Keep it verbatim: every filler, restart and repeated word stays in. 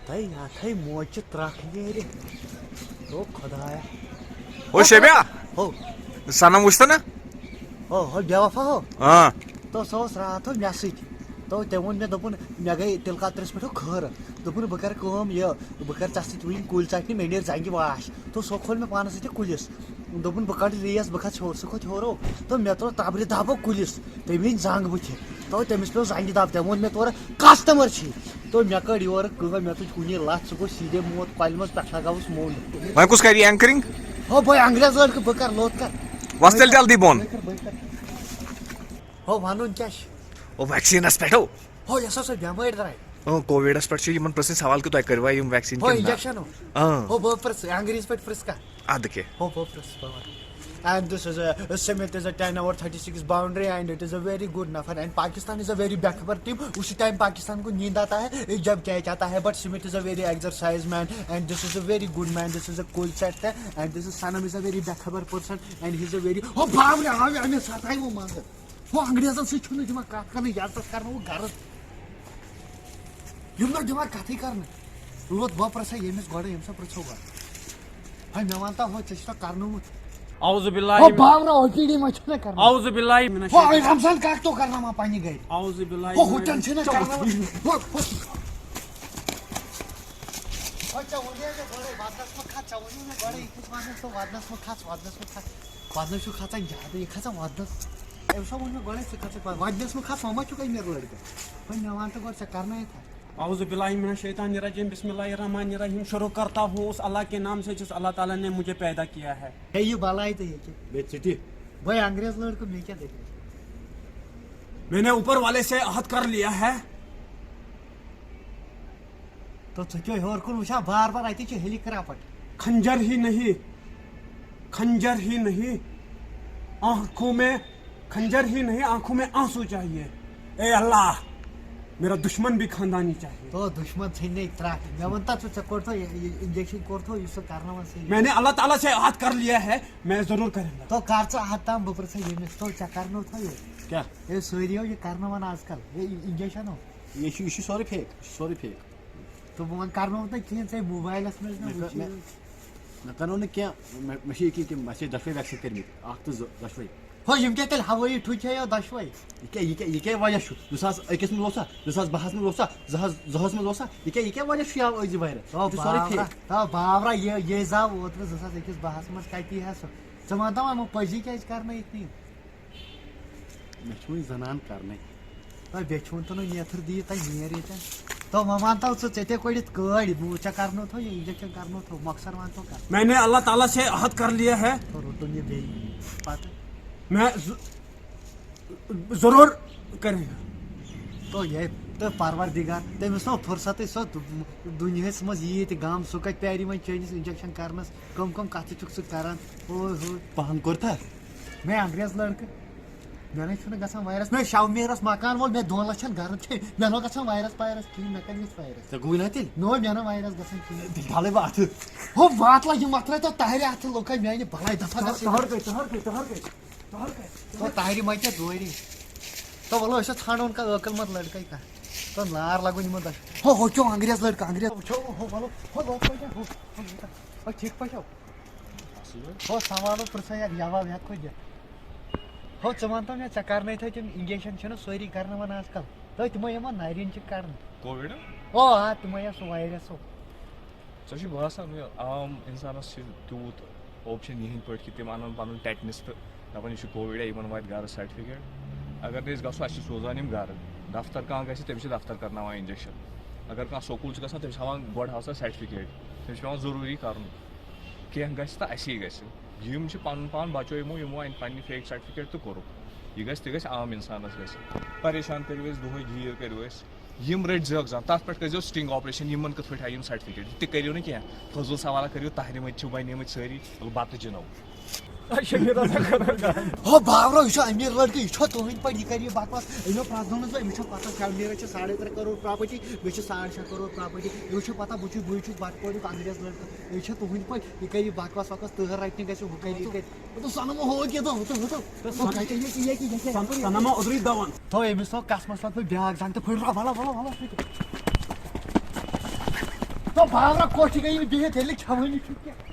ہے، یتھ ہے موجہِ ترکھ نیرِ۔ او خدایا۔ ہو شیبیا، ہو۔ صنم وٕچھتہٕ نہ؟ او ہو، بے وفا ہو۔ آ۔ تو سُہ اوس راتھ ہو مےٚ سۭتۍ۔ تو تٔمۍ ووٚن مےٚ، دوٚپُن، مےٚ گٔے تِلہٕ کترِس پٮ۪ٹھ ہو کھٔر۔ دوٚپُن، بہٕ کرٕ کٲم، یہِ، بہٕ کرٕ ژےٚ سۭتۍ وٕنہِ کُلۍ ژٹنہِ، مےٚ نیرِ زنٛگہِ واش۔ تو سُہ کھول مےٚ پانس سۭتۍ کُلِس۔ دوٚپُن، بہٕ کڑٕ ریس، بہٕ کھژٕ ہیوٚر۔ سُہ کھوٚت ہیوٚر ہو۔ تو مےٚ تروو تبرِ دبہٕ کُلِس۔ تٔمۍ أنۍ زنٛگ بٕتھِ۔ تو تٔمِس پیوٚو زنٛگہِ دب۔ تٔمۍ ووٚن مےٚ تورٕ، کسٹمر چھی۔ تو مےٚ کٔڑ یورٕ کٲم، مےٚ تُج کُنی لَتھ، سُہ گوٚو سیٖدے موت کۄلہِ منٛز، پٮ۪ٹھٕ لگاوُس موٚنٛڈ۔ وۄنۍ کُس کرِ اینکرنگ؟ ہو بہٕ انگریز لڑکہٕ، بہٕ کر لوٚت کر۔ وۄتھ تیٚلہِ جلدی بۄن۔ بہٕ کر، بہٕ کر۔ ہو ونُن کیٛاہ چھُ؟ او ویکسیٖنس پٮ۪ٹھ ہو۔ ہو یۄس ہسا بٮ۪مٲرۍ درٛاے۔ اۭں، کووِڈس پٮ۪ٹھ چھِ یِمن پرٛژھٕنۍ سوال کہِ تۄہہِ کٔروا یِم ویکسیٖن ہو کِنہٕ نہ؟ انجیکشن ہو۔ اۭں۔ ہو بہٕ پرٛژھٕ انگریز پٲٹھۍ پرٛژھٕ کانٛہہ۔ ادٕ کیٛاہ؟ ہو بہٕ پرٛژھٕ بہٕ وَنہٕ۔ And this is a, Smith is a ten over thirty-six boundary and it is a very good نفر and Pakistan is a very بے خبر team. اسی ٹائم پاکستان کو نیند آتا ہے جب کیچ آتا ہے, but Smith is a very exercise man and this is a very good man, this is a cool set and this is Sanam is a very بے خبر person and he is a very, ہو باورے آو اَمے ساتہٕ آیہِ وۄنۍ منٛزٕ. ہو انگریزن سۭتۍ چھُنہٕ دِوان کتھ کرنہٕ، یزتس کرنہٕ وۄنۍ غرض. یِم نہ دِوان کتھٕے کرنہٕ. لوٚت بہٕ پرژھا ییٚمِس گۄڈٕ، ییٚمِس سا پرژھو گۄڈٕ. ہے مےٚ ون تہ، ہو ژےٚ چھُ تہ کرنومُت. اعوذ باللہ ہو من باورا او پی ڈی منٛز چھُنہ کرناوان. اعوذ باللہ من ہو الشیطان. رمضان کاک تو کرناوان پننہِ گرِ. اعوذ باللہ ہو من ہُتٮ۪ن چھِنہ کرناوان. ہو، ہو. ہو ژےٚ ووٚنُے مےٚ گۄڈے، ودنس مہ کھژ، ژےٚ ووٚنُے مےٚ گۄڈے، یہِ کُس ودنس، ژٕ ودنس مہ کھژ، ودنس مہ کھژ. ودنس چھُ کھژان زیادٕ، یہِ کھژان ودنس. أمۍ سا ووٚن مےٚ گۄڈے، ژٕ کھژکھ وَ-، ودنس مہ کھژ، وۄنۍ ما چھُکھ أمیٖر لڑکہٕ. وۄنۍ مےٚ وَن تہٕ گۄڈٕ، ژےٚ کرنٲیتھا؟ اعوذ باللہ من الشیطان الرجیم، بسم اللہ الرحمن الرحیم. شروع کرتا ہوں اس اللہ کے نام سے جس اللہ تعالیٰ نے مجھے پیدا کیا ہے. ہے یہِ بلاے تہٕ ییٚکہِ. بیٚیہِ ژٕٹہِ. بٲے انگریز لڑکہٕ، مےٚ کیٛاہ دٔلیٖل؟ میں نے اوپر والے سے عہد کر لیا ہے. تو ژٕ کیٛاہ ہیوٚر کُن وٕچھان بار بار، اَتہِ چھِ ہیلی کراپٹ. خنجر ہی نہیں، خنجر ہی نہیں، آنکھوں میں خنجر ہی نہیں، آنکھوں میں آنسو چاہیے. اے اللہ، میرا دشمن بھی خاندانی چاہیے. تو دشمن ژھٕننے ترٛٹھ. مےٚ ووٚن تَتھ، ژٕ، ژےٚ کوٚرتھو یہِ، یہِ انجیکشن کوٚرتھو، یُس ژٕ کرناوان ژٕ یہِ؟ میں نے اللہ تعالیٰ سے عہد کر لیا ہے، میں ضرور کروں گا. تو کر ژٕ اَتھ تام، بہٕ پرٛژھے ییٚمِس، تو ژےٚ کرنو تھو یہِ؟ کیٛاہ؟ ہے سٲری ہو یہِ کرناوان آز کل، ہے انجیکشن ہو. یہِ چھُ، یہِ چھُ سورُے فیک، یہِ چھُ سورُے فیک. تو بہٕ وَنہٕ کرنووُتھ نہ کِہیٖنۍ، ژےٚ موبایلس منٛز نہ مےٚ کٔر- وٕچھِو. مےٚ مےٚ کَرنو نہٕ کینٛہہ، مےٚ مےٚ چھِ ییٚکیٛاہ تِم، اَسہِ چھِ دۄشوَے ویکسیٖن کٔرمٕتۍ، اَکھ تہٕ زٕ، دۄشوَے. ہو یِم کیٛاہ تیٚلہِ ہوٲیی ٹھُکۍ کھیٚیو دۄشوَے؟ یہِ کیٛاہ، یہِ کیٛاہ، یہِ کیٛاہ وجہ چھُ؟ زٕ ساس أکِس منٛز اوسا، زٕ ساس بَہَس منٛز اوسا، زٕ ساس زٕہَس منٛز اوسا، یہِ کیٛاہ، یہِ کیٛاہ وجہ چھُ یاو أزی وایرس؟ تو یہِ چھُ سورُے باورا، فیک. تو باورا یہِ، یہِ زاو اوترٕ زٕ ساس أکِس بَہَس منٛز، کَتہِ ہا سُہ؟ ژٕ وَن تہٕ وۄنۍ یِمو پٔزی کیٛازِ کَرنٲیِتھ نہٕ یِم؟ مےٚ چھُ وۄنۍ زنان کرنے. تۄہہِ بیٚیہِ چھُ وۄنۍ تُلُن نیتھر دِیِتھ تۄہہِ نیر ییٚتٮ۪ن. تو وۄنۍ وَن تو ژٕ، ژےٚ تے کوٚڑِتھ کٲڑۍ، بہٕ ژےٚ کرنو تھو یہِ انجیکشن کرنو تھو، مۄخصر وَن تو کَر. میں نے اللہ تعالیٰ سے عہد کر لیا ہے، تو روٚٹُن یہِ بیٚیہِ پتہٕ. میں ز- ضرور کرے گا. تو یہِ تہٕ پروردگار، تٔمِس نو فرصتٕے سۄ دُ- دُنیاہس منٛز ییٖتۍ غم، سُہ کتہِ پیارِ وۄنۍ چٲنِس انجیکشن کرنس؟ کم کم کتھٕ چھُکھ ژٕ کران؟ اوے ہوے. پہن کوٚر تھا؟ مےٚ انگریز لڑکہٕ، مےٚ نَے چھُنہٕ گژھان وایرس. مےٚ شو میٖرس مکان وول، مےٚ دۄن لَچھَن گرٕ چھے، مےٚ نو گژھان وایرس پایرس کِہیٖنۍ، مےٚ کَتہِ گژھِ وایرس؟ ژےٚ گوٚوُے نا تیٚلہِ؟ نو مےٚ نہ وایرس گژھان کِہیٖنۍ. تیٚلہِ ڈالے بہٕ اَتھٕ. ہو واتلا یِم وترے تو تہرِ اَتھٕ لوکے میانہِ بلاے دفعہ گژھِ. تہر کٔرۍ، تہر کٔرۍ، تہر کٔرۍ، تہر کٔرۍ. تو تہرِ مَے کیٛاہ دوری؟ تو وَلہٕ أسۍ ژھانڈون کانٛہہ عٲقل مند لڑکے کانٛہہ. تو نار لگو یِمن دۄشوٕے. ہو ہو کیٛاہ انگریز لڑکہٕ، انگریز. وٕچھو ہو وَلہٕ، ہو لوکے کیٛاہ، ہو، ہو، ہو، ٹھیٖک پٲٹھۍ ہو. ہو سوالو پرژھے اکھ جواب ہیٚکو دِتھ. ہو ژٕ وَن تو مےٚ، ژےٚ کرنٲے تھٲے تِم انجیکشن چھِنہٕ سٲری کرناوان آز کل؟ تہٕ تِمے یِمن نرٮ۪ن چھِ کران. کووِڈ؟ او آ، تِمے یا سُہ وایرس ہو. ژےٚ چھُے باسان یہِ عام انسانس چھِ تیوٗت اوپشن یِہنٛدۍ پٲٹھۍ کہِ تِم انن پنُن ٹیٹنس تہٕ دپان یہِ چھُ کووِڈ، یِمن واتہِ گرٕ سرٹیفکیٹ؟ اگر نہٕ أسۍ گژھو، اسہِ چھِ سوزان یِم گرٕ. دفتر کانٛہہ گژھِ، تٔمِس چھِ دفتر کرناوان انجیکشن. اگر کانٛہہ سکوٗل چھُ گژھان، تٔمِس چھِ ہاوان گۄڈٕ ہاو سا سرٹیفکیٹ، تٔمِس چھِ پٮ۪وان ضروٗری کرُن. کینٛہہ گژھِ تہٕ اَسی گژھِ. یِم چھِ پَنُن پان بَچٲومو یِمو اَمہِ پنٛنہِ فیک سرٹیفکیٹ تہٕ کوٚرُکھ. یہِ گژھِ تہِ گژھِ عام اِنسانَس گژھِ. پریشان کٔرِو أسۍ دۄہَے، گیٖر کٔرِو أسۍ. یِم رٔٹۍ زیوکھ زَن، تَتھ پٮ۪ٹھ کٔرۍزیو سٹنگ آپریشن، یِمَن کِتھ پٲٹھۍ آیہِ یِم سرٹیفکیٹ؟ یہِ تہِ کٔرِو نہٕ کینٛہہ. فضوٗل سوالہ کٔرِو، تَہرِ منٛز چھِ بَنیمٕتۍ سٲری، بَتہٕ جِنو. ہو باورو، یہِ چھُ امیر لڑکہٕ، یہِ چھُ تُہنٛدۍ پٲٹھۍ، یہِ کرِ یہِ بکواس. أمۍ پرٛزنوو نہٕ زانٛہہ، أمِس چھےٚ پتہ شیٚے میٖرس چھِ ساڑے ترٛےٚ کرور پراپرٹی، مےٚ چھِ ساڑ شےٚ کرور پراپرٹی. أمِس چھےٚ پتہ بہٕ چھُس، بٕے چھُس بٹہٕ پورِیُک انگریز لڑکہٕ. أمِس چھےٚ تُہنٛدۍ پٲٹھۍ، یہِ کرِ یہِ بکواس وکواس، تٔہر رٹنہِ گژھِ، ہُہ کرِ، یہِ کرِ. ہُہ تو سۄنہٕ مہ ہو کینٛہہ، تو ہُہ تو، ہُہ تو. ہُہ کتہِ، یہِ کہِ، یہِ کہِ، یہِ کہِ. سنما ادری دون. تو أمِس تو کسمس پتہٕ بہٕ بیاکھ زنگ تہٕ پھٕٹراو، ولا، ولا، ولا، ولا. تو بابرا کوٹھی گٔے یہِ بِہِتھ، ییٚلہِ نہٕ کھٮ۪وٲنی چھُ کینٛہہ۔